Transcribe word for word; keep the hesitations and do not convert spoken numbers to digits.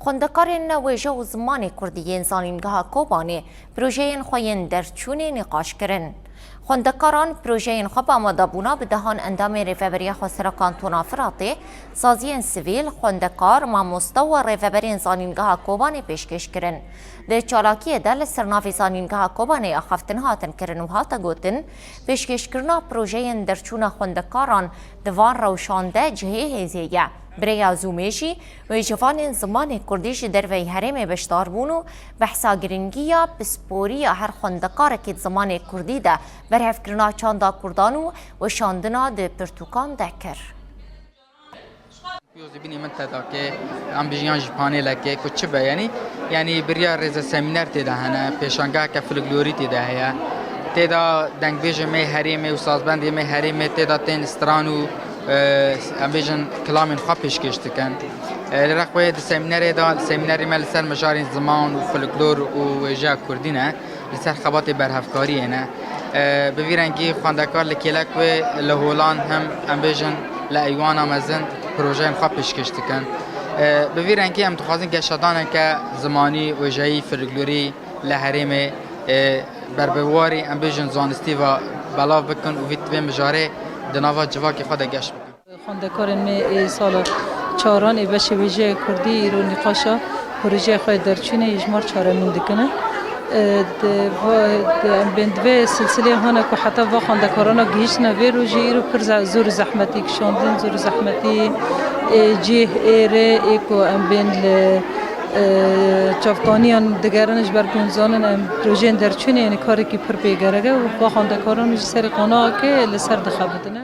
Xwendekarên wêje û zimanê kurdî yên Zanîngeha Kobanê projeyên xwe yên derçûnê nîqaş kirin. Xwendekaran projeyên xwe bi amadebûna bi dehan endamên Rêveberiya Xwesera Kantona Firatê, saziyên sivîl, xwendekar, mamoste û rêveberên Zanîngeha Kobanê pêşkêş kirin. Di çalakiyê de li ser navê Zanîngeha Kobanê axaftin hatin kirin û hate gotin, pêşkêşkirina projeyên derçûna xwendekaran di van rewşan de cihê hêzê ye. Bi rêya Zoomê jî wêjevanên zimanê kurdî ji derveyî herêmê beşdar bûn û behsa girîngiya pisporiya her xwendekarekî di zimanê kurdî de berhevkirina çanda kurdan û weşandina di pirtûkan de kir. Piyozî binî min te da ke em bijiyan ji paneleke ku çi be, yanî, yanî biriya rêze semîner tê de hene, pêşangeheke folklorî tê de heye. Tê de dengbêjê me herêmê û sazbendê me herêmê tê de tên stran û, e, em bêjin kilamên xwe pêşkêş dikin. E, li rexwê di semînerê de, semînerê me li ser mijarên ziman û folklor û wêjeya kurdî ne, li ser xebatê berhevkariyê ne. E, bi vî rengî xwendekar li kêlek wê li holan hem em bêjin li eywana mezin projeyên xwe pêşkêş dikin. E, bi vî rengî em dixwazin geşedaneke zimanî, wêjeyî, folklorî li herêmê, e, berbiwarî em bêjin zanistî ve belav bikin û vî vê mijarê di nava civakê xwe de geş bikin. Xwendekarên me ê sala çaran ê beşê wêjeya kurdî îro nîqaşa projeya xwe yê derçûnê yê ji mar çaremîn dikine. E, di va-, di, em bên di vê silsileyê hane ku heta va xwendekarana gihîştine vê rojê îro pir ze-, zor û zehmetî kişandin, zor û zehmetî, e, cih, ê rê, ê ku em bên li, e, çavkaniyan digerin ji ber ku hûn zanin em projeyên derçûnê, yanî karekî pir pê gerek e û va xwendekaran jî serê qonaxekê li ser dixebitine.